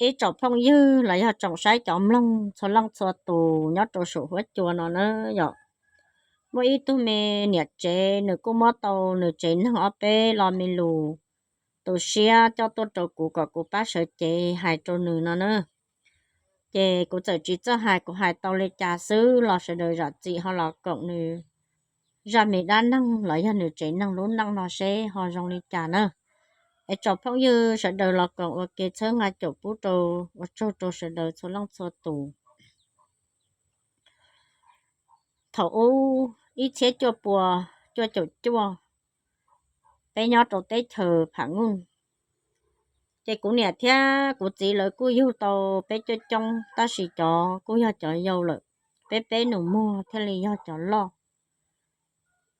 ib tsoom phooj ywg los yog tsoom saib cov mloog txhua leej txhua tus nyob rau saum huab cua no na yom. Muaj ib tug me niam tsev nws kuj muab tau nws tsev neeg ob peb lo me lus tu siab coj tuaj rau kuv kom kuv pab sawv cev hais rau nws no na. Ces kuv txawm tsis txawj hais, kuv hais tau li cas xwb los sawv daws zam txim ho los koom nws zaj me dab neeg los yog nws tsev neeg lub neej no seb ho zoo li cas na. Es tsoom phooj ywg sawv daws los koom ua ke txhawb nqa caum pub rau, ua tsaug rau sawv daws txhua leej txhua tus. Thaum ub ib txhiab cuaj pua cuaj caum cuaj, peb nyob rau teb chaws Pham Nuj. Ces kuv niam thiab kuv txiv lawv kuj yug tau peb coob coob tab sis cov kuj yog cov yau lawm, peb peb nus muag thiaj li yog cov loj.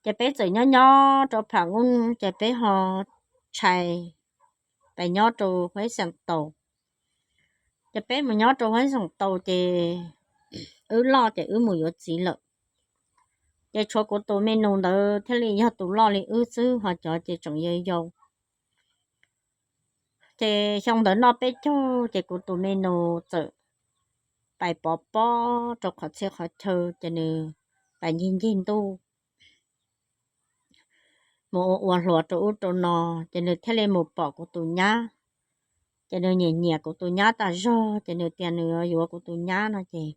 Ces peb txawm nyob nyob rau Pham Nuj ces peb ho tshais pais nyob rau Huab Xeem Taus. Ces peb mus nyob rau Huab Xeem Taus ces wb loj ces wb mus yuav txiv lawm. Ces tshuav kuv tus me nus ntawd thiaj li yog tus loj li wb xwb, ho cov ces tseem yau yau. Ces xyoo ntawd noj peb caug ces kuv tus me nus txawm pais pov pob rau qhov txhia qhov chaw ces nws pais ncig ncig ntuj mus ua ua hluas rau ub rau no, ces nws thiaj li mus pom kuv tus nyab. Ces nws nyiam nyiam kuv tus nyab tas zog ces nws tias nws yuav kuv tus nyab no ces,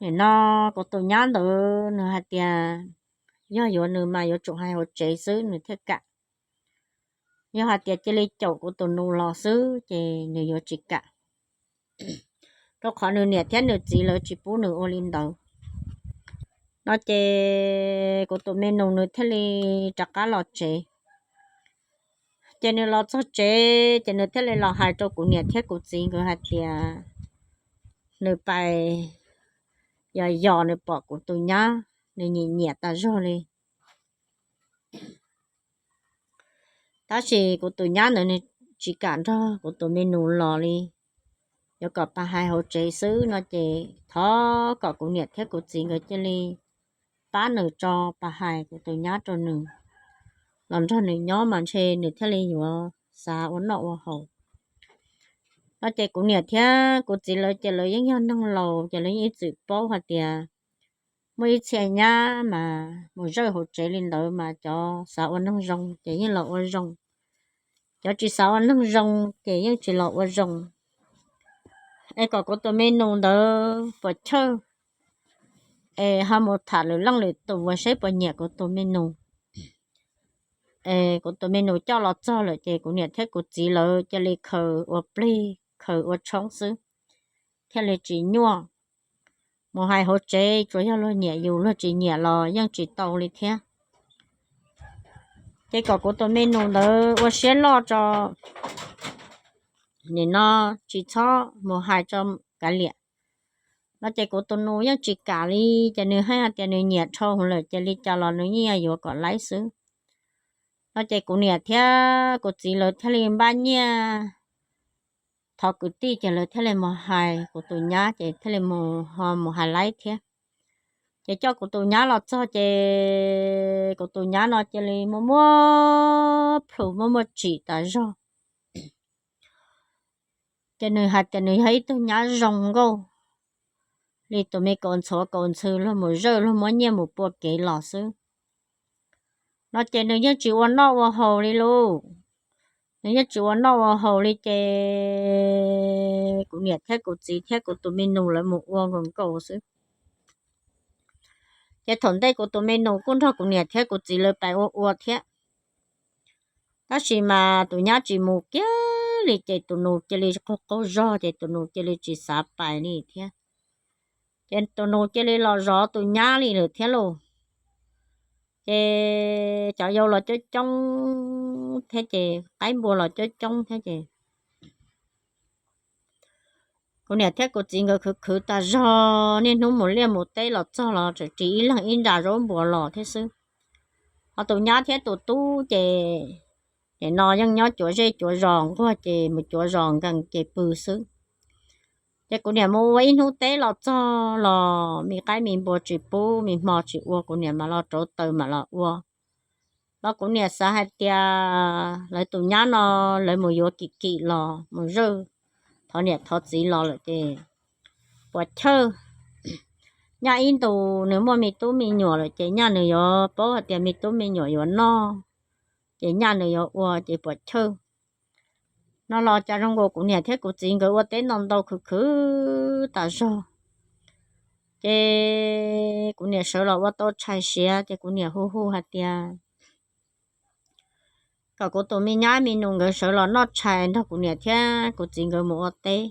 nim no kuv tus nyab ntawd nws hais tias yog yuav nws mas yuav tsum hais hauv tsev xwb nws thiaj kam. Yog hais tias cia li caum kuv tus nus los xwb ces nws yuav tsis kam, rau qhov nws niam thiab nws txiv lawv tsis pub nws ua li ntawd. No ces kuv tus me nus nws thiaj li rov qab los tsev. Ces nws los txog tsev ces nws thiaj li los hais rau kuv niam thiab kuv txiv nkawd hais tias nws pais yos yos nws pom kuv tus nyab, nws nyiam nyiam tas zog li. Tab sis kuv tus nyab ntawd nws tsis kam nrog kuv tus me nus los li, yuav kom pab hais hauv tsev xwb no ces thov kom kuv niam thiab kuv txiv nkawd cia li pab nws tso pab hais kuv tus nyab rau nws, los nrog nws nyob mas ntshe nws thiaj li yuav xav ua noj ua haus. No ces kuv niam thiab kuv txiv lawv ces lawv yeej yog neeg laus ces lawv yeej ib txwm paub hais tias muaj ib txhia nyab mas mus zawj hauv tsev li ntawd mas cov xav ua neeg zoo ces yeej los ua zoo, cov tsis xav ua neeg zoo ces yeej tsis los ua zoo. Es kom kuv tus me nus ntawd puas chawj es ho mus tham lwm leej lwm tus ua seb puas nyiam kuv tus me nus. Es kuv tus me nus coj los txog lawm ces kuv niam thiab kuv txiv lawv cia li khaws ua plig khaws ua tshoob xwb, thiaj li tsis nyuaj. Mus hais hauv tsev tsuas yog luag nyiam yus, luag tsis nyiam los yeej tsis tau li thiab. Ces kom kuv tus me nus ntawd ua siab loj tso, nim no tsis txhob mus hais tso kav liam. No ces kuv tus nus yeej tsis kam li, ces nws hais tias nws nyiam dhau lawm ces li cas los nws yeej yuav kom laib xwb. No ces kuv niam thiab kuv txiv lawv thiaj li npaj nyiaj thov kwv tij ces lawv thiaj li mus hais kuv tus nyab ces thiaj li mus ho mus hais laib thiab. Ces coj kuv tus nyab los txog ces kuv tus nyab no cia li muaj muaj plhus muaj muaj tsim tas zog. Ces nws hais tias nws yog ib tug nyab zoo nkauj li tus me kaus ntxhuav kaus ntxhw luag mus zawj luag muab nyiaj mus pua kev los xwb. No ces nws yeej tsis ua noj ua haus li lauj. Nws yeej tsis ua noj ua haus li ces kuv niam thiab kuv txiv thiab kuv tus me nus lawv mus ua nkaus nkaus xwb. Ces thaum ntej kuv tus me nus kuj nrog kuv niam thiab kuv txiv lawv pais ua ua thiab. Tab sis mas tus nyab tsis mus kiag li ces tus nus cia li qaug qaug zog ces tus nus cia li tsis xav pais li thiab. Ces tus nus cia li los zov tus nyab li lawm thiab lauj. Ces cov yau los coob coob thiab ces qaib npua los coob coob thiab ces kuv niam thiab kuv txiv nkawd khwv khwv tas zog, niaj hnub mus liaj mus teb los txog los tseem ris ib leeg ib nra zaub npua los thiab xwb. Ho tus nyab thiab tus tub ces nim no yeej nyob cuav zej cuav zos nquag ces mus cuav zos nkees ces pw xwb. Ces kuv niam mus ua ib hnub teb los txog los me qaib me npua tsis pub, me hmo tsis ua, kuv niam mam los rauv taws mam los ua. Los kuv niam xav hais tias lawv tus nyab no lawv mus yuav kim kim los mus zawj thov niam thov txiv los lawm ces puas chawj. Nyaj ib ntus nws muaj me tub me nyuam lawm ces nyaj nws yuav paub hais tias me tub me nyuam yuav noj, ces nyaj nws yuav ua ces puas chawj. No los cas zoo nkaus kuv niam thiab kuv txiv nkawd ua teb ntau ntau khwv khwv tas zog. Ces kuv niam sawv los ua tau tshais siav ces kuv niam hu hu hais tias kom kuv tus me nyab me nus nkawd sawv los noj tshais nrog kuv niam thiab kuv txiv nkawd mus ua teb.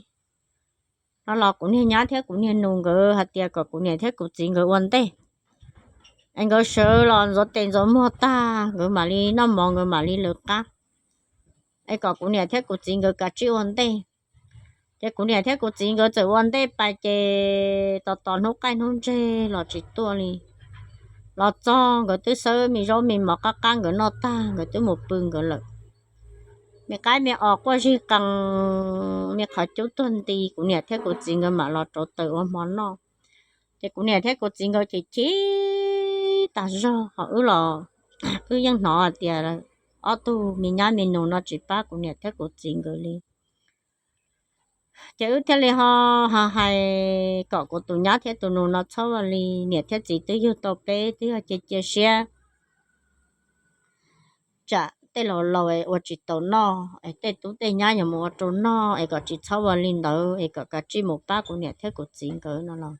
No los kuv niag nyab thiab kuv niag nus nkawd hais tias kom kuv niam thiab kuv txiv nkawd ua ntej, es nkawd sawv los ntxuav tes ntxuav muag tag nkawd mam li noj mov nkawd mam li lawv qab, es kom kuv niam thiab kuv txiv nkawd kav tsij ua ntej. Ces kuv niam thiab kuv txiv nkawd txawm ua ntej pais ces tos tos hnub qaij hnub ntseg los tsis tuaj li. Los txog nkawd twb xawb me zaub me mov qab qab nkawd noj tag nkawd twb mus pw nkawd lawm. Me qaib me os quaj zig qees, me qhov cub tuag nti, kuv niam thiab kuv txiv nkawd mam los rauv taws ua hmo noj. Ces kuv niam thiab kuv txiv nkawd chim chim tas zog, ho wb los wb yeej hnov hais tias ob tug me nyab me nus no tsis pab kuv niam thiab kuv txiv nkawd li. Ces wb thiaj li ho hais kom kuv tus nyab thiab tus nus no txhob ua li, niam thiab txiv twb yug tau peb twb yog cia cia siab tsam tej laus laus es ua tsis tau noj es tej tub tej nyab yuav mus ua rau noj es kom tsis txhob ua li ntawd es kom kav tsij mus pab kuv niam thiab kuv txiv nkawd no los.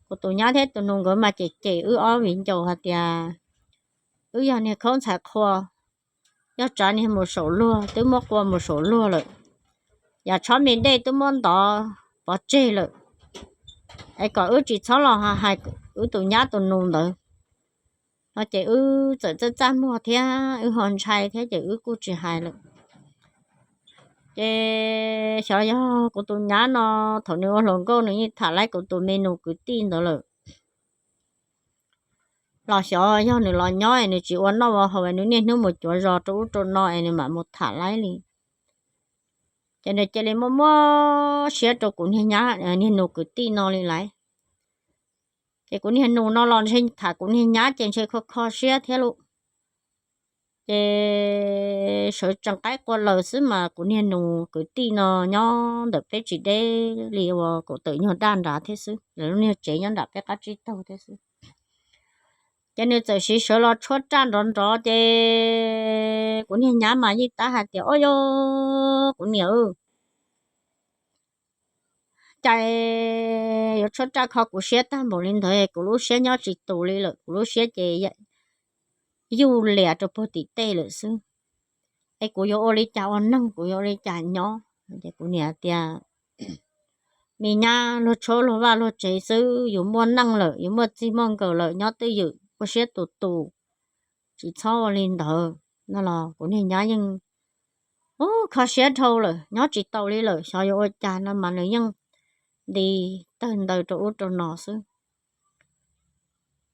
Kuv tus nyab thiab tus nus nkawd mas cem cem wb ob viv ncaus hais tias wb yog niag khaub ntxhais qhua, yog tsav niag mus saum luag twb muab qua mus saum luag lawm, yam tshob me dej twb muab ntov pov tseg lawm, es kom wb tsis txhob los hais wb tus nyab tus nus ntawd. No ces wb txawm txaj txaj muag thiab wb ho ntshai thiab ces wb kuj tsis hais lawm. Ces xyov yog kuv tus nyab no thaum nws ua hluas nkauj nws yeej tham laib kuv tus me nus kwv tij ntawd lawm, los xyov yog nws los nyob es nws tsis ua noj ua haus es nws niaj hnub mus cuav zos rau ub rau no es nws mam mus tham laib li. Ces nws cia li muaj muaj siab rau kuv niag nyab niag nus kwv tij no li lawm. Ces kuv niag nus no los ntshe tham kuv niag nyab ces ntshe kho kho siab thiab lauj. Ces sawv tsees qaib qua laws xwb mas kuv niag nus kwv tij no nyob ntawm peb tsis deb li uas kaum tawm nyuag daj nrad thiab xwb, lawv lub niag tsev nyob nram peb qab tsib taug thiab xwb. Ces nws txawm siv sawv los tshuab raj nrov nrov ces kuv niag nyab mas yeej tab hais tias, Ob yog kuv niam, cas yuav tshuab raj kho kuv siab tag npaum li ntawd, kuv lub siab nyob tsis tus li lawm, kuv lub siab ces yuj lias rau puag tim tej lawm xwb. Es kuv yuav ua li cas ua neeg, kuv yuav ua li cas nyob? Ces kuv niam tias, Me nyab, luag tshuab luag vaj luag tsev xwb, yus muaj neej lawm, yus muaj txij muaj nkawm lawm, nyob twj ywm ua siab tus tus, tsis txhob ua li ntawd no los kuv niag nyab yeej, u, kho siab dhau lawm, nyob tsis tau li lawm, xyov yuav ua cas no mas nws yeej nti tawg ntaws rau ub rau no xwb.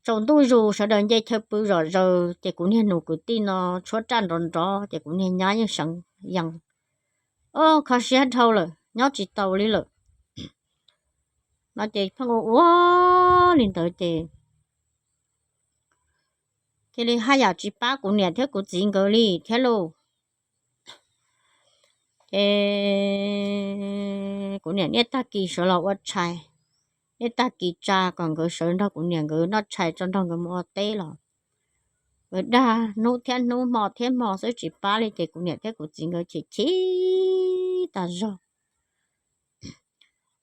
Tsaus ntuj zus sawv daws nce chaw pw zom zaws ces kuv niag nus kwv tij no tshuab raj nrov nrov ces kuv niag nyab yeej seev yees, u, kho siab dhau lawm, nyob tsis tau li lawm no ces pheej ua ua li ntawd ces cia li haj yam tsis pab kuv niam thiab kuv txiv nkawd li thiab lauj. Ces kuv niam niaj tag kis sawv los ua tshais, niaj tag kis tsa kom nkawd sawv nrog kuv niam nkawd noj tshais tso nrog nkawd mus ua teb los nkawd dag hnub thiab hnub hmo thiab hmo xwb tsis pab li ces kuv niam thiab kuv txiv nkawd chim chim tas zog.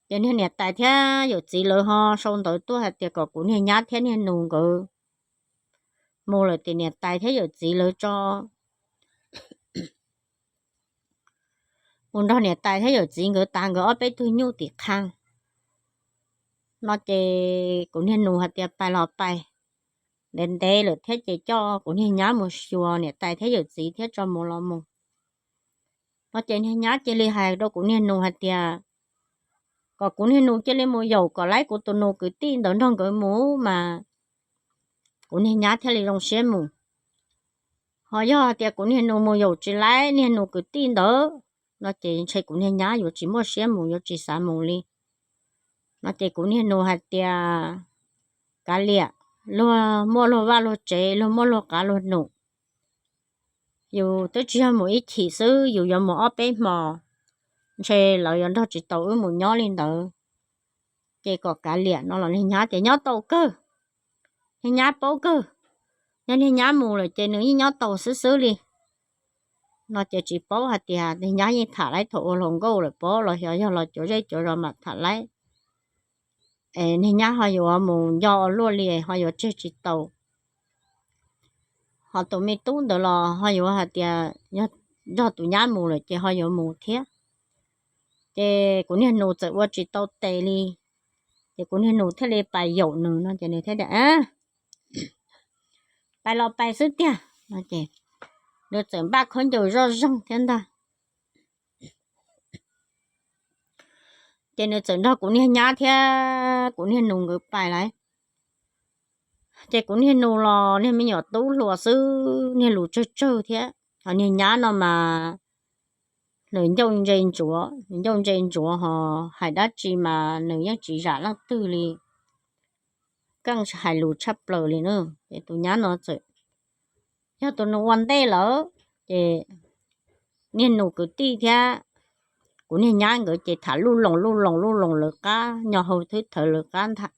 Ces niag niam tais thiab yawm txiv lawv ho sau ntawv tuaj hais tias kom kuv niag nyab thiab niag nus nkawd mus lawm ces niam tais thiab yawm txiv lawv tso mus nrog niam tais thiab yawm txiv nkawd tav nkawd ob peb tug nyuj tim qhaj no ces kuv niag nus hais tias pais los pais, ntev ntev lawm thiab ces coj kuv niag nyab mus xyuas niam tais thiab yawm txiv thiab tso mus los mus no ces niag nyab cia li hais rau kuv niag nus hais tias kom kuv niag nus cia li mus yaum kom laib kuv tus nus kwv tij ntawd nrog nkawd mus mas kuv niag nyab thiaj li zoo siab mus. Ho yog hais tias kuv niag nus mus yaum tsis laib niag nus kwv tij ntawd no ces ntshe kuv niag nyab yuav tsis muaj siab mus, yuav tsis xav mus li no ces kuv niag nus hais tias kav liam, luag muaj luag vaj luag tsev, luag muaj luag qav luag num, yus twb tsis yog mus ib chim xwb, yus yuav mus ob peb hmos, ntshe lawv yuav nrog tsis tau wb mus nyob li ntawd, ces kom kav liam no los niag nyab tias nyob tau kawg, niag nyab paub kawg, yog niag nyab mus lawm ces nws yeej nyob tau xwb xwb li. No ces tsis paub hais tias niag nyab yeej tham laib thaum ua hluas nkauj lawm pob los xyov yog los cuav zej cuav zos mam tham laib. Niag nyab ho yuav mus nco ua luaj li ho yuav tseg tsis tau. Ho tus me tub ntawd los ho yuav hais tias yog nrog tus nyab mus lawm ces ho yuav mus thiab. Ces kuv niag nus txawm ua tsis tau tes li, ces kuv niag nus thiaj li pais yaum nws no ces nws thiaj tias pais los pais xwb tiag no ces nws txawm npaj khaub ncaws zoj zeeg thiab ntag. Ces nws txawm nrog kuv niag nyab thiab kuv niag nus nkawd pais lawm. Ces kuv niag nus los niag me nyuam tub hluas xwb, niag lus tsawg tsawg thiab, ho niag nyab no mas nws ncauj ntse ntsuav, nws ncauj ntse ntsuav ho hais dab tsi mas nws yeej tsis zam leej twg li, keej hais lus tshaj plaws li na. Ces tus nyab no txawm yog tus nus ua ntej lawm, ces niag nus kwv tij thiab kuv niag nyab nkawd ces tham luj loos luj loos luj loos lawv qab, nyo hau thwb thawv lawv qab ntag.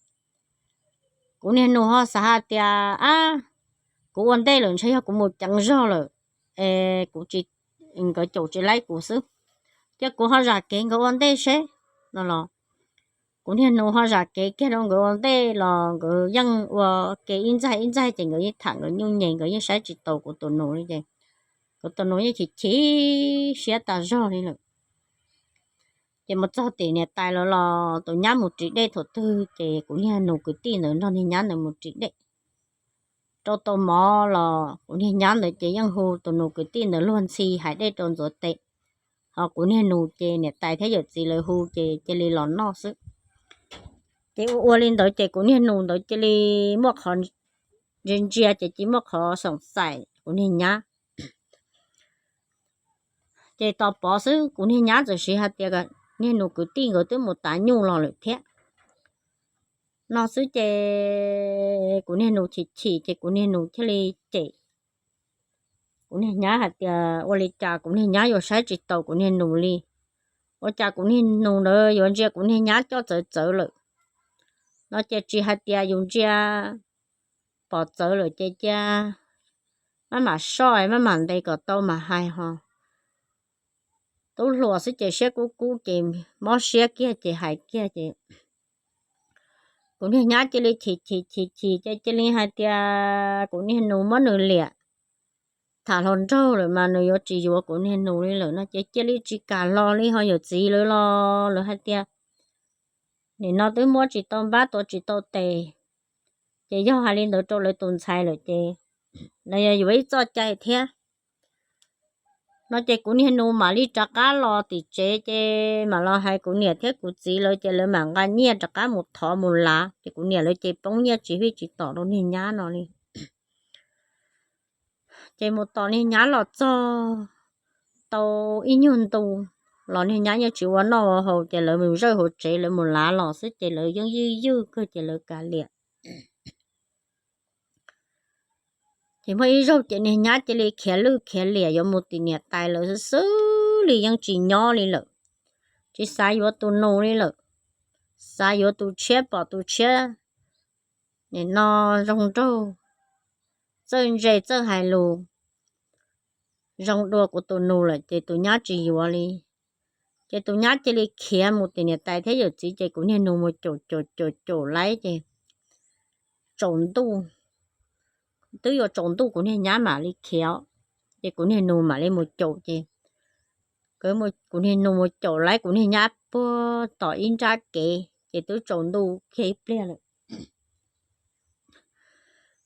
Kuv niag nus ho xav hais tias ab, kuv ua ntej lawm ntshe yog kuv mus ceev zog lawm es kuv tsis, nkawd caum tsis laib kuv xwb, cia kuv ho zam kev nkawd ua ntej seb no los. Kuv niag nus ho zam kev kiag rau nkawd ua ntej los nkawd yeej ua ke ib ntxaig ib ntxaig ces nkawd yeej tham nkawd nyuj nyem, nkawd yeej saib tsis taus kuv tus nus li ces kuv tus nus yeej chim chim siab tas zog li lawm. Ces mus txog tim niam tais lawv los tus nyab mus ris dej thaum twg ces kuv niag nus kwv tij ntawd nrog niag nyab ntawd mus ris dej. Rau tau mov los kuv niag nyab ntawd ces yeej hu tus nus kwv tij ntawd luag ntxhi hais dej rau ntxuav tes, ho kuv niag nus ces niam tais thiab yawm txiv lawv hu ces cia li los noj xwb. Ces ua ua li ntawd ces kuv niag nus ntawd cia li muaj qhov ntsia ntsia ces cia li muaj qhov xoom xaim kuv niag nyab. Ces tos pov xwb kuv niag nyab txawm siv hais tias niag nus kwv tij nkawd twb mus tav nyuj los lawm thiab no xwb ces kuv niag nus chim chim ces kuv niag nus thiaj li cem kuv niag nyab hais tias ua li cas kuv niag nyab yuav saib tsis taus kuv niag nus li. Ua cas kuv niag nus ntawd yuav ntsia kuv niag nyab coj txawv txawv lawm no ces tsis hais tias yus ntsia pom txawv lawm ces cia maj mam soj maj mam ntes kom tau mam hais ho. Tub hluas xwb ces siab kub kub ces mob siab kiag ces hais kiag ces kuv niag nyab cia li chim chim chim chim ces cia li hais tias kuv niag nus muab nws liam tham hluas nraug lawm mas nws yuav tsis yuav kuv niag nus li lawm no ces cia li tsis kam hlo li ho yawm txiv lawv los lawv hais tias nim no twb muab tsis tau npab tuav tsis tau tes, ces yog hais li ntawd rau lawv tus ntxhais lawm ces lawv yog yuav ib txoj cai thiab no ces kuv niag nus mam li rov qab los tim tsev ces mam los hais kuv niam thiab kuv txiv lawv ces lawv mam nqa nyiaj rov qab mus thov mus lav ces kuv niam lawv ces poob nyiaj tsis fij tsis tom rau niag nyab no li. Ces mus tom niag nyab los txog tau ib nyuag ntu los niag nyab yeej tsis ua noj ua haus ces lawv mus zawj hauv tsev lawv mus lav los xwb ces lawv yeej ywj ywj kawg ces lawv kav liam. Ces muaj ib zaug ces niag nyab cia li khiav lwj khiav liam yuav mus tim niam tais lawv xwb xwb li yeej tsis nyob li lawm, tsis xav yuav tus nus li lawm, xav yuav tus tshiab pom tus tshiab nim no zoo nraug, txawj ntse txawj hais lus zoo dua kuv tus nus lawm ces tus nyab tsis yuav li. Ces tus nyab cia li khiav mus tim niam tais thiab yawm txiv ces kuv niag nus mus caum caum caum caum laib ces tsaus ntuj, twb yuav tsaus ntuj kuv niag nyab mam li khiav, ces kuv niag nus mam li mus caum ces kuv niag nus mus caum laib kuv niag nyab puag tom ib nrab kev ces twb tsaus ntuj kiag ib pliag lawm.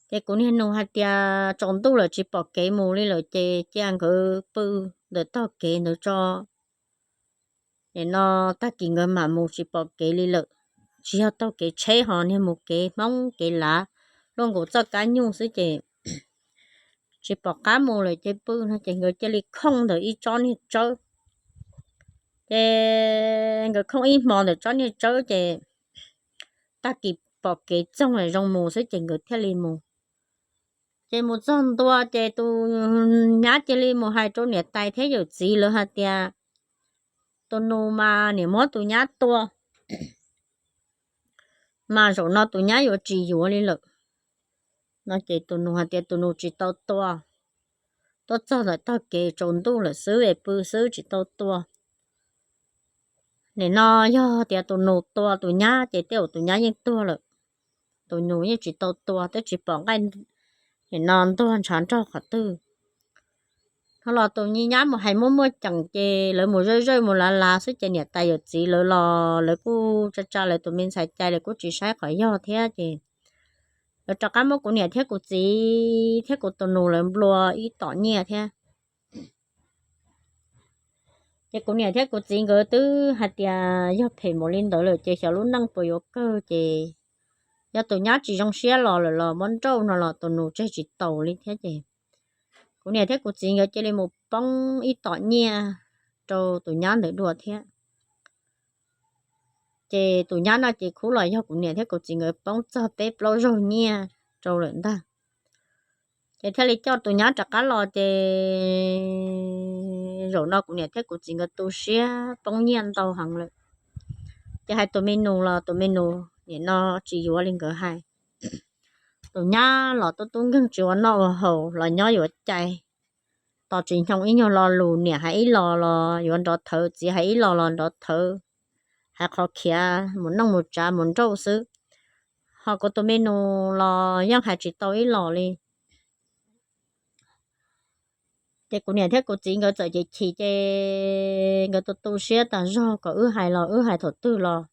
Ces kuv niag nus hais tias tsaus ntuj lawm tsis pom kev mus li lawm ces cia nkawd pw ntawm tog kev ntawd tso, nim no tag kis nkawd mam mus tsis pom kev li lawm. Tsis yog taug kev tsheb ho niag mus kev hmoob kev lav luaj nkaus txoj kab nyuj xwb ces tsis pom qab mus lawm ces pw no ces nkawd cia li khooj ntawm ib tsob niag tsawb. Ces nkawd khooj ib hmo ntawm tsob niag tsawb ces tag kis pom kev txoog zoo mus xwb ces nkawd thiaj li mus. Ces mus txog ntua ces tus nyab cia li mus hais rau niam tais thiab yawm txiv lawv hais tias tus nus mas niam muab tus nyab tua, mas zaum no tus nyab yuav tsis yuav li lawm. No ces tus nus hais tias tus nus tsis tau tua, tuaj txog ntawm tog kev tsaus ntuj lawm xwb es pw xwb tsis tau tua. Nim no yog tias tus nus tua tus nyab ces tej zaum tus nyab yeej tuag lawm. Tus nus yeej tsis tau tua, twb tsis pom nqaij nim no ntuag ntshav nrog qhov twg. Ho los tus nyab mus hais muaj muaj ceem ces lawv mus zawj zawj mus lav lav xwb ces niam tais yawm txiv lawv los lawv kuj tsa tsa lawv tus me ntxhais cai, lawv kuj tsis saib qhov yog thiab ces lawv rov qab muab kuv niam thiab kuv txiv thiab kuv tus nus lawv nplua ib tom nyiaj thiab. Ces kuv niam thiab kuv txiv nkawd twb hais tias yog phem mus li ntawd lawm ces xyov lub neej puas yuav kawg, ces yog tus nyab tsis zoo siab los lawm los muab nrauj no los tus nus tseg tsis taus li thiab ces kuv niam thiab kuv txiv nkawd cia li mus poob ib tom nyiaj rau tus nyab ntawd dua thiab. Ces tus nyab no ces khub los yog kuv niam thiab kuv txiv nkawd poob txog peb plaub zaug nyiaj rau lawm ntag. Ces thiaj li coj tus nyab rov qab los ces zaum no kuv niam thiab kuv txiv nkawd tu siab poob nyiaj ntau heev lawm. Ces hais tus me nus los tus me nus nim no tsis yuav li nkawd hais. Tus nyab los tub tub nkeeg tsis ua noj ua haus los nyob yuav cai, tos tsis nyoog ib nyuag lo lus, niam hais ib los los yuav nrov thawv, txiv hais ib los los nrov thawv, hais qhov khiav mus neej mus tsav mus nrauj xwb. Ho kuv tus me nus los yeej hais tsis tau ib los li. Ces kuv niam thiab kuv txiv nkawd txawm ces chim ces nkawd tu tu siab tas zog kom wb hais los wb hais thaum twg los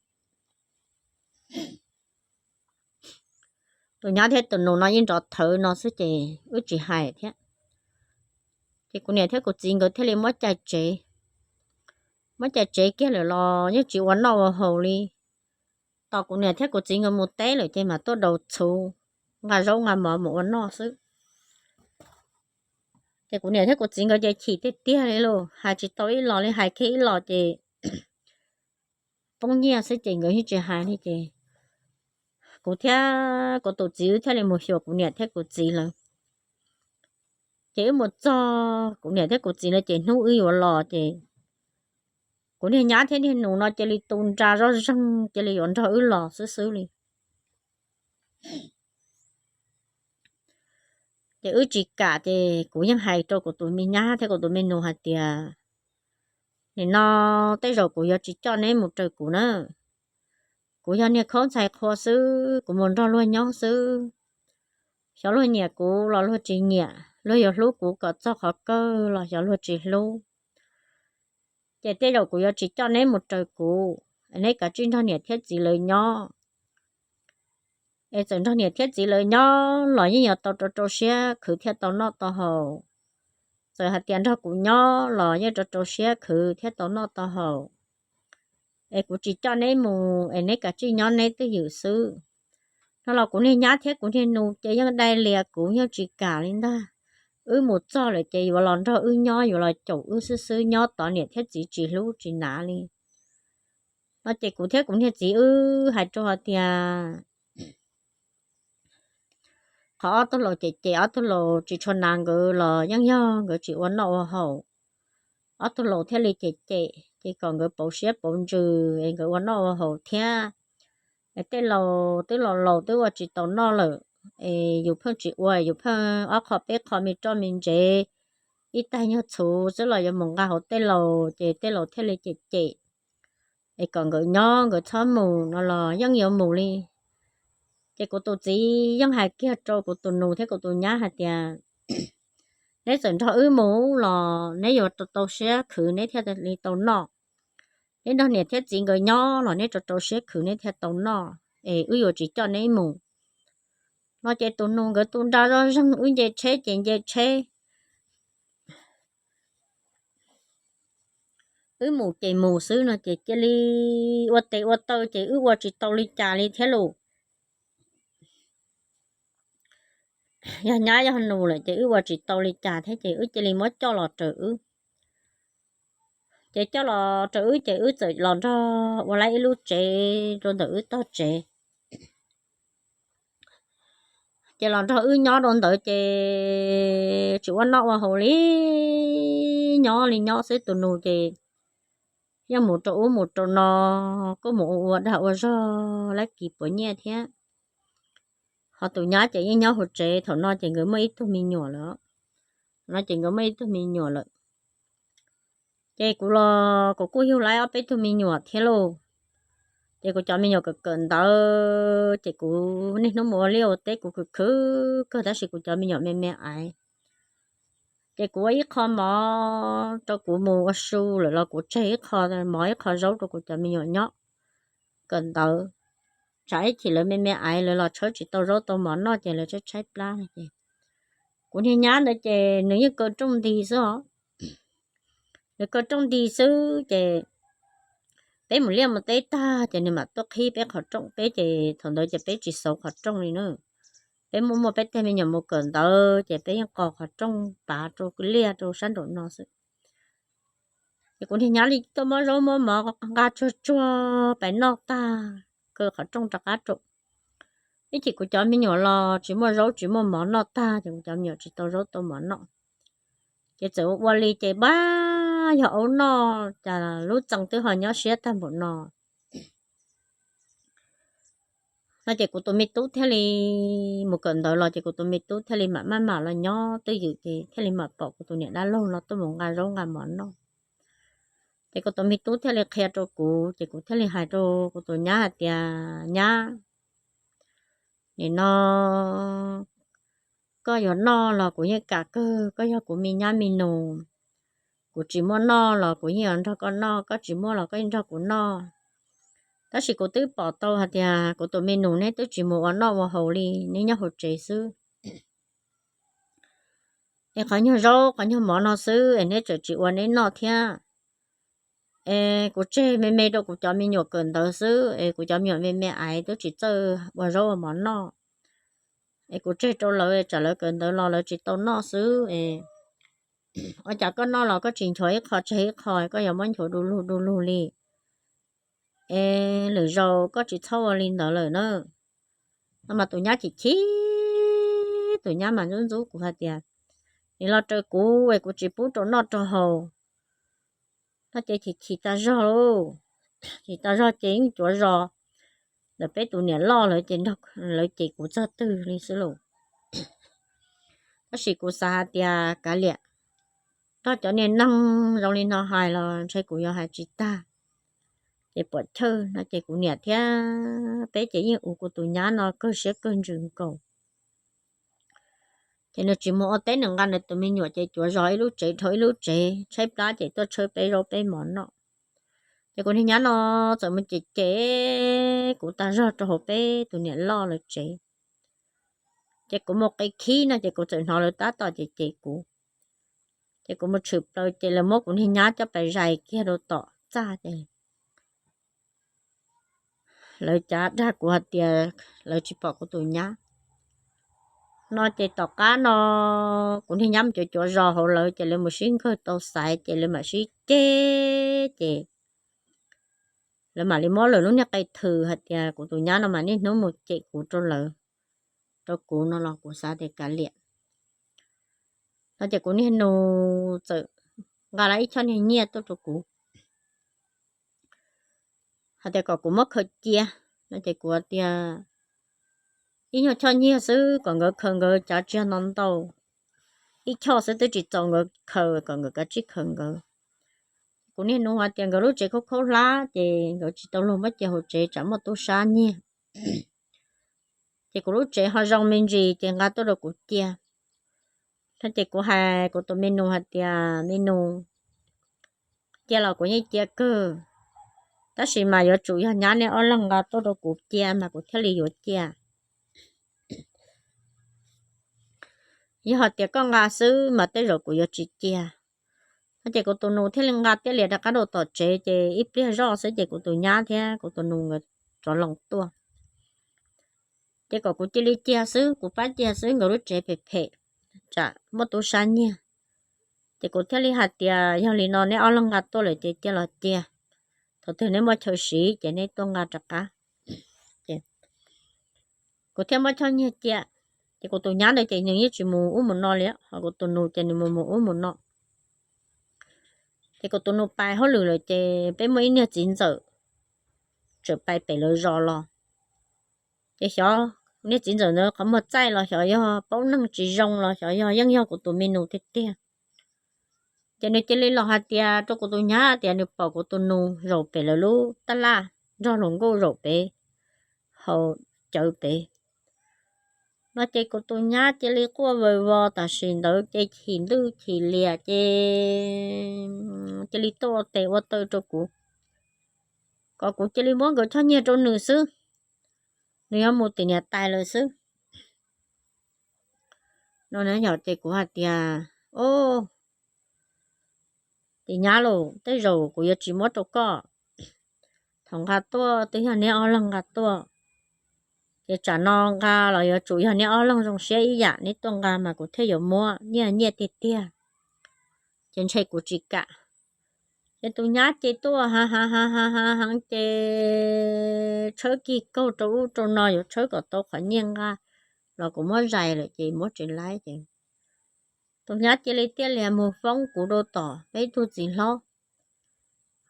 tus nyab thiab tus nus no yeej nrov thawv no xwb ces wb tsis hais thiab. Ces kuv niam thiab kuv txiv nkawd thiaj li muab cais tsev. Muab cais tsev kiag lawm los yeej tsis ua noj ua haus li. Tos kuv niam thiab kuv txiv nkawd mus teb lawm ces mam tuaj daus txhuv, nqa zaub nqa mov mus ua noj xwb. Ces kuv niam thiab kuv txiv nkawd ces chim tiag tiag li lauj, hais tsis tau ib los li, hais kiag ib los ces poob nyiaj xwb ces nkawd yeej tsis hais li ces kuv thiab kuv tus txiv wb thiaj li mus xyuas kuv niam thiab kuv txiv lawv. Ces wb mus txog kuv niam thiab kuv txiv lawv ces hnub wb yuav los ces kuv niag nyab thiab niag nus no cia li tu nra zoj zeeg cia li yuav nrog wb los xwb xwb li. Ces wb tsis kam ces kuv yeej hais rau kuv tus me nyab thiab kuv tus me nus hais tias, nim no tej zaum kuv yuav tsis coj neb mus raws kuv na. Kuv yog niag khaub ntxhais qhua xwb, kuv mus nrog luag nyob xwb. Xyov luag nyiam kuv los luag tsis nyiam, luag yuav hlub kuv kom txog qhov kawg los xyov luag tsis hlub. Ces tej zaum kuv yuav tsis coj neb mus raws kuv, neb kav tsij nrog niam thiab txiv lawv nyob. Es txawm nrog niam thiab txiv lawv nyob los yeej yuav tau rau rau siab khwv thiaj tau noj tau haus. Txawm hais tias nrog kuv nyob los yeej rau rau siab khwv thiaj tau noj tau haus. Es kuv tsis coj neb mus es neb kav tsij nyob neb twj ywm xwb. No los kuv niag nyab thiab kuv niag nus ces yeej dai lias kuv yeej tsis kam li ntag. Wb mus txog lawm ces yuav los nrog wb nyob, yuav los caum wb xwb xwb, nyob tod niam thiab txiv tsis hlub tsis hnav li. No ces kuv thiab kuv niag txiv wb hais rau hais tias qhov ob tug laus cem cem ob tug laus tsis tshua hnav nkawd los yeej yog nkawd tsis ua noj ua haus. Ob tug laus thiaj li cem cem ces kom nkawd pauv siab pauv ntsws es nkawd ua noj ua haus thiab. Es tej laus twb laus laus twb ua tsis tau noj lawm, es yus pheej tsis ua, yus pheej ob qho peb qho me roj me ntsev, ib taig nyuag txhuv xwb los yuav mus nqa hauv tej laus ces tej laus thiaj li cem cem. Es kom nkawd nyob nkawd txhob mus no los yeej yuav mus li. Ces kuv tus txiv yeej hais kiag rau kuv tus nus thiab kuv tus nyab hais tias, neb txawm nrog wb mus los neb yuav rau rau siab khwv neb thiaj li tau noj. Neb nrog niam thiab txiv nkawd nyob los neb rau rau siab khwv neb thiaj tau noj, es wb yuav tsis coj neb mus. No ces tus nus nkawd tu nra zoj zeeg, wb nce tsheb ces nce tsheb, wb mus ces mus xwb no ces cia li ua tes ua taw ces wb ua tsis tau li cas li thiab lauj. Yog nyab yog nus lawm ces wb ua tsis tau li cas thiab ces wb cia li muab coj los raws wb. Ces coj los raws wb ces wb txawm los nrog ua lawm ib lub tsev rau ntawm wb tog tsev. Ces los nrog wb nyob rau ntawd ces tsis ua noj ua haus li, nyob li nyob xwb. Tus nus ces yeej mus rau ub mus rau no, kuj mus ua ua dag ua zog lab kis puas nyiaj thiab. Ho tus nyab ces yeej nyob hauv tsev, thaum no ces nkawd muaj ib tug me nyuam lawm. No ces nkawd muaj ib tug me nyuam lawm. Ces kuv los kuv kuj yug lawm ob peb tug me nyuam thiab lauj. Ces kuv cov me nyuam kawm kawm ntawv ces kuv niaj hnub mus ua liaj ua teb, kuv khwv khwv kawg tab sis kuv cov me nyuam me me aiv. Ces kuv ua ib qho mov rau kuv mus ua su lawm los kuv tseg ib qho mov ib qho zaub rau kuv cov me nyuam nyob kawm ntawv. Tsam ib chim lawv me me aiv lawv los tshawb tsis tau zaub tau mov noj ces lawv tshaib tshaib plab no ces. Kuv niag nyab ntawd ces nws yeej kaw rooj nti xwb os. Nws kaw rooj nti xwb ces peb mus liaj mus teb tag ces nws mam tuaj qhib peb qhov rooj, peb ces thaum ntawd ces peb tsis xauv qhov rooj li na. Peb muaj muaj peb tej me nyuam mus kawm ntawv ces peb yeej qos qhov rooj pav rau liaj rau sab nraum no xwb. Ces kuv niag nyab li tuaj muab zaub muab mov nqa tsuag tsuag pais noj tag, kaw qhov rooj rov qab rau. Ib chim kuv cov me nyuam los tsis muaj zaub tsis muaj mov noj tag ces kuv cov me nyuam tsis tau zaub tau mov noj. Ces txawm ua ua li ces pab yog aub noj cas lub txee twb ho nyob siab tag npaum no. No ces kuv tus me tub thiaj li mus kawm ntawv los ces kuv tus me tub thiaj li mam maj mam los nyob twj ywm ces thiaj li mam pom kuv tus niam dab laug no tuaj mus nqa zaub nqa mov noj. Ces kuv tus me tub thiaj li qhia rau kuv ces kuv thiaj li hais rau kuv tus nyab hais tias, Nyab, nim no koj yuav noj los kuv yeej kam kawg, koj yog kuv me nyab me nus. Kuv tsis muaj noj los kuv yeej yuav nrog koj noj, koj tsis muaj los koj yeej nrog kuv noj. Tab sis kuv twb pom tau hais tias kuv tus me nus neb twb tsis mus ua noj ua haus li, neb nyob hauv tsev xwb. Es qhov nyuag zaub qhov nyuag mov no xwb es neb tseem tsis ua neb noj thiab. Es kuv tseg me me rau kuv cov me nyuam kawm ntawv xwb es kuv cov me nyuam me me aiv twb tsis txawj ua zaub ua mov noj. Es kuv tseg rau lawv tsam lawv kawm ntawv los lawv tsis tau noj xwb es ua cas koj noj los koj tsis nchuav ib qho tseg ib qho, koj yuav muab nchuav du lug du lug li. Es lwm zaus koj tsis txhob ua li ntawd lawm na. No mas tus nyab chim chim, tus nyab mas ntxub ntxub kuv hais tias, Nim los raws kuv es kuv tsis pub rau noj rau haus. No ces chim chim tas zog lauj, chim tas zog ces yeej cuav zos ntawm peb tus niam loj lawv ces nrog lawv cem kuv txog twg li xwb lauj. Tab sis kuv xav hais tias kav liam, nrog cov niag neeg zoo li no hais los ntshe kuv yuav hais tsis tag. Ces puam chawj no ces kuv niam thiab peb ces yeej ua kuv tus nyab no kawg siab kawg ntsws nkaus. Ces nws tsis mus ua teb, nws nqa nws tus me nyuam ces cuav zos ib lub tsev dhau ib lub tsev, tshaib plab ces tuaj tshawb peb zaub peb mov noj. Ces kuv niag nyab no txawm mus cem cem kuv tag zog rau hauv peb tus niam loj lawv tsev. Ces kuv mus qe khib no ces kuv txawm hnov lawv tab tom cem cem kuv. Ces kuv mus tshwm plaws ces lawv muab kuv niag nyab coj pais zais kiag rau tom txaj ces lawv cav dag kuv hais tias lawv tsis pom kuv tus nyab. No ces tom qab no kuv niag nyab mus cuav cuav zos hauv lawv ces lawv mus sib nkawg tau xaiv ces lawv mam sib ceg ces lawv mam li muab lawv lub niag qe thwm hais tias kuv tus nyab no mas niaj hnub mus cem kuv rau lawv, rau kuv no los kuv xav tias kav liam. No ces kuv niag nus txawm nqa lawm ib choj niag nyiaj tuaj rau kuv hais tias kom kuv muab khaws cia. No ces kuv tias, Ib nyuag choj nyiaj xwb kom nkawd khaws nkawd cav tsis yog ntau ntau, ib choj xwb twb tsis txaus nkawd khaws, kom nkawd kav tsij khaws nkawd. Kuv niag nus hais tias nkawd lub tsev khaub khaub hlab ces nkawd tsis tau luag muab cia hauv tsev tsam muaj tub sab nyiag. Ces kuv lub tsev ho zoo me ntsis ces nqa tuaj rau kuv cia. No ces kuv hais kuv tus me nus hais tias, Me nus, cia los kuv yeej cia kawg, tab sis mas yuav tsum yog nyab nej ob leeg nqa tuaj rau kuv cia mas kuv thiaj li yuav cia. Yog hais tias koj nqa xwb mas tej zaum kuv yuav tsis cia. No ces kuv tus nus thiaj li nqa tiaj lias rov qab rau tom tsev ces ib pliag zoj xwb ces kuv tus nyab thiab kuv tus nus nkawd rov loo tuaj. Ces kom kuv cia li cia xwb, kuv pab cia xwb, nkawd lub tsev phem phem, tsam muaj tub sab nyiag. Ces kuv thiaj li hais tias, Yog li no neb ob leeg nqa tuaj lawm ces cia los cia, thaum twg neb muaj chaw siv ces neb tuaj nqa rov qab. Ces kuv thiaj muab choj nyiag cia. Ces kuv tus nyab ntawd ces nws yeej tsis mus ub mus no li, ho kuv tus nus ces nws mus mus ub mus no. Ces kuv tus nus pais hauj lwm lawm ces peb muaj ib niag txiv ntxawm tseem pais pem lawv zos los. Ces xyov niag txiv ntxawm ntawd qhov muag txaij los xyov yog paub neeg tsis zoo los xyov yog yeej yog kuv tus me nus tiag tiag. Ces nws cia li los hais tias rau kuv tus nyab tias nws pom kuv tus nus zaum pem lawv lub taj laj nrog hluas nkauj zaum pem, haus cawv pem no. Ces kuv tus nyab cia li quaj vawg vos tam sim ntawd ces chim ntwj chim liam ces cia li tuaj ua tes ua taw rau kuv, kom kuv cia li muab nkawd choj nyiaj rau nws xwb, nws yuav mus tim niam tais lawm xwb no. Ces kuv hais tias, o, tis nyab lauj, tej zaum kuv yuav tsis muab rau koj. Thaum nqa tuaj twb yog neb ob leeg nqa tuaj, ces tsam no nqa los yuav tsum yog neb ob leeg zoo siab ib yam, neb tuaj nqa mas kuv thiaj yuav muab, nyiaj nyiaj tiag tiag, ces ntshe kuv tsis kam. Ces tus nyab ces tuaj ha ha ha ha ha heev ces tshawb kig kaug rau ub rau no yuav tshawb kom tau qhov nyiaj nqa los kuv muab zais lawm ces muab tsis laib ces tus nyab cia li tiaj lias mus foob kuv rau tom peb tug txiv hlob,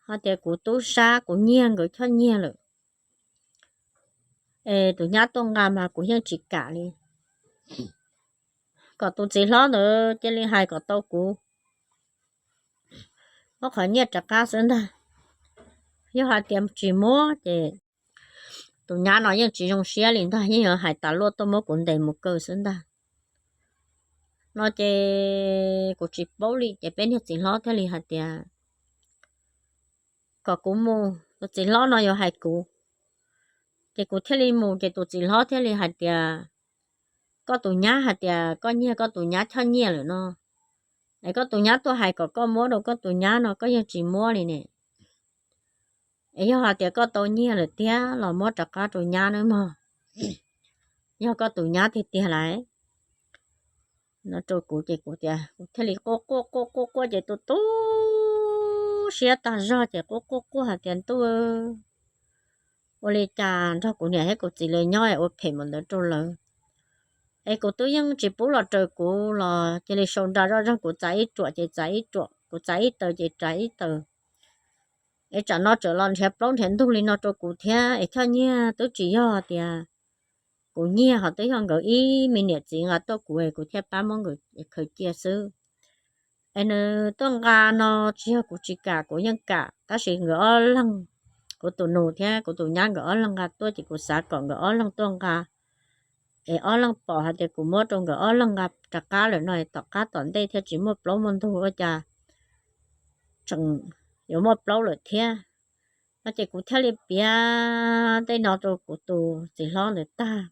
hais tias kuv tub sab kuv nyiag nkawd choj nyiag lawm es tus nyab tuaj nqa mas kuv yeej tsis kam li. Kom tus txiv hlob ntawd cia li hais kom tau kuv muab qhov nyiaj rov qab xwb ntag. Yog hais tias tsis muab ces tus nyab no yeej tsis zoo siab li ntag, yeej yuav hais tas luaj tuaj muab kuv ntes mus kaw xwb ntag no. Ces kuv tsis paub li ces peb niag txiv hlob thiaj li hais tias kom kuv mus, tus txiv hlob no yuav hais kuv. Ces kuv thiaj li mus ces tus txiv hlob thiaj li hais tias koj tus nyab hais tias koj nyiag koj tus nyab choj nyiaj lawm no, es koj tus nyab tuaj hais kom koj muab rau koj tus nyab no koj yeej tsis muab li ne. Es yog hais tias koj tau nyiag lawm tiag los muab rov qab rau nyab nawb mog, yog koj tus nyab tiag tiag lawm no rau kuv ces kuv tias kuv thiaj li quaj quaj quaj quaj quaj ces tu tu siab tag zog ces quaj quaj quaj hais tias ntuj, ua li cas nrog kuv niam thiab kuv txiv lawv nyob ua phem mus ntawd rau lawv. Es kuv twb yeej tsis pub los raws kuv los cia li sau nra zoj zog, kuv txav ib ruam ces txav ib ruam, kuv txav ib taw ces txav ib taw. Es tsam no tseem los nrhiav plaub nrhiav ntug li no rau kuv thiab es choj nyiaj twb tsis yog tias kuv nyiag ho twb yog nkawd ib me niam txiv nqa tuaj kuv es kuv thiaj pab muab nkawd khaws cia xwb. Es nws tuaj nqa no tsis yog kuv tsis kam, kuv yeej kam tab sis nkawd ob leeg, kuv tus nus thiab kuv tus nyab nkawd ob leeg nqa tuaj ces kuv xav kom nkawd ob leeg tuaj nqa es ob leeg pom hais tias kuv muab rau nkawd ob leeg nqa rov qab lawm no tom qab tom ntej thiaj tsis muaj plaub muaj ntug ua cas tseem yuav muaj plaub lawm thiab no. Ces kuv thiaj li piav tej no rau kuv tus txiv hlob ntawd tag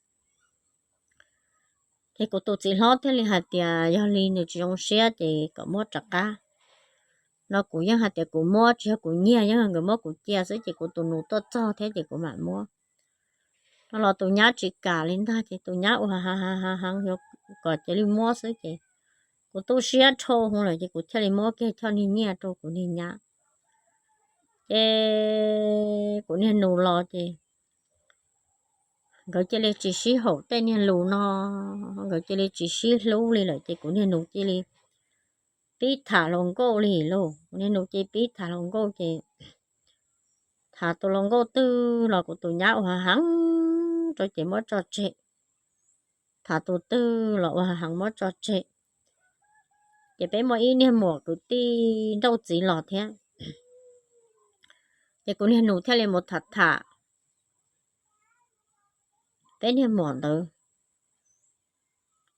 ces kuv tus txiv hlob thiaj li hais tias yog li nws tsis zoo siab ces kom muab rov qab no. Kuv yeej hais tias kuv muab, tsis yog kuv nyiag, yeej nkawd muab kuv cia xwb ces kuv tus nus tuaj txog thiab ces kuv mam muab no. Los tus nyab tsis kam li ntag ces tus nyab ua ha ha ha heev yuav kom cia li muab xwb ces kuv tu siab dhau hwv lawm ces kuv thiaj li muab kiag choj niag nyiaj rau kuv niag nyab. Ces kuv niag nus los ces nkawd cia li tsis sib haum tej niag lus no, nkawd cia li tsis sib hlub li lawm ces kuv niag nus cia li pib tham hluas nkauj li lauj. Kuv niag nus cia li pib tham hluas nkauj ces tham tus hluas nkauj twg los kuv tus nyab ua ha heev rau ces muab tso tseg. Tham tus twg los ua ha heev muab tso tseg. Ces peb muaj ib niag muam kwv tij nrauj txiv los thiab ces kuv niag nus thiaj li mus tham tham peb niag muam ntawd.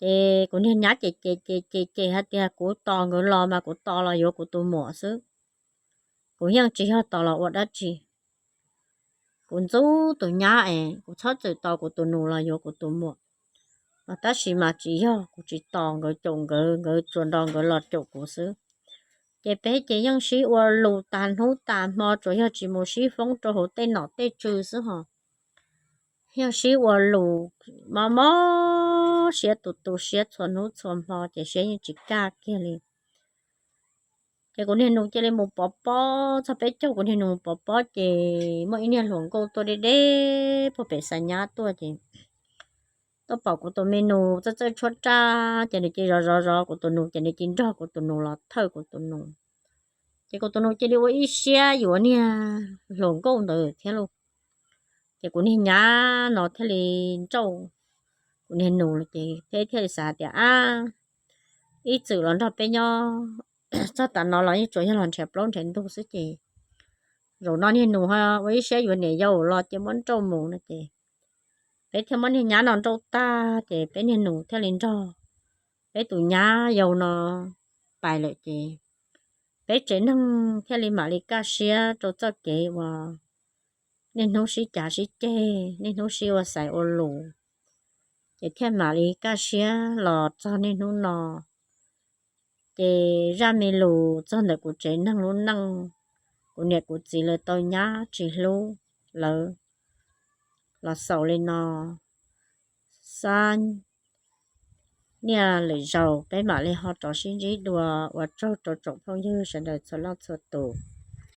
Ces kuv niag nyab ces ces ces ces ces hais tias kuv tos nkawd los mas kuv tos los yuav kuv tus muam xwb, kuv yeej tsis yog tos los ua dab tsi. Kuv ntxub tus nyab es kuv txhob txwm tos kuv tus nus los yuav kuv tus muam. Mas tab sis mas tsis yog kuv tsis tos nkawd caum nkawd, nkawd tsuas nrog nkawd los caum kuv xwb. Ces peb ces yeej sib ua lus tas hnub tas hmo, tsuas yog tsis mus sib foob rau hauv tej nom tej tswv xwb hos. Yeej sib ua lus mob mob siab tu tu siab txhua hnub txhua hmo ces siab yeej tsis kaj kiag li. Ces kuv niag nus cia li mus pov pob, txog peb caug kuv niag nus mus pov pob ces muaj ib niag hluas nkauj tuaj deb deb puag pem xa nyab tuaj ces tuaj pom kuv tus me nus txawj txawj tshuab raj ces nws cia li zov zov zov kuv tus nus ces nws cia li nrog kuv tus nus los thawj kuv tus nus. Ces kuv tus nus cia li ua ib siab yuav niag hluas nkauj ntawd thiab lauj. Ces kuv niag nyab no thiaj li nrauj kuv niag nus los ces peb thiaj li xav tias, ab, ib txwm los nrog peb nyob txog tav no los yeej tsuas yog los nrhiav plaub nrhiav ntug xwb ces zaum no niag nus ho ua ib siab yuav niam yau los ces muab nrauj mus no ces peb thiaj muab niag nyab no nrauj tag ces peb niag nus thiaj li nrog peb tus nyab yau no pais lawm ces peb tsev neeg thiaj li mam li kaj siab rau txoj kev uas niaj hnub sib cav sib ceg, niaj hnub sib ua xaiv ua lus, ces thiaj mam li kaj siab los txog niaj hnub no. Ces zaj me lus txog ntawm kuv tsev neeg lub neej, kuv niam kuv txiv lawv tau nyab tsis hlub lawv los xaus li no. Xab niaj lwm zaus peb mam li ho rov sib ntsib dua. Ua tsaug rau tsoom phooj ywg sawv daws txhua leej txhua tus.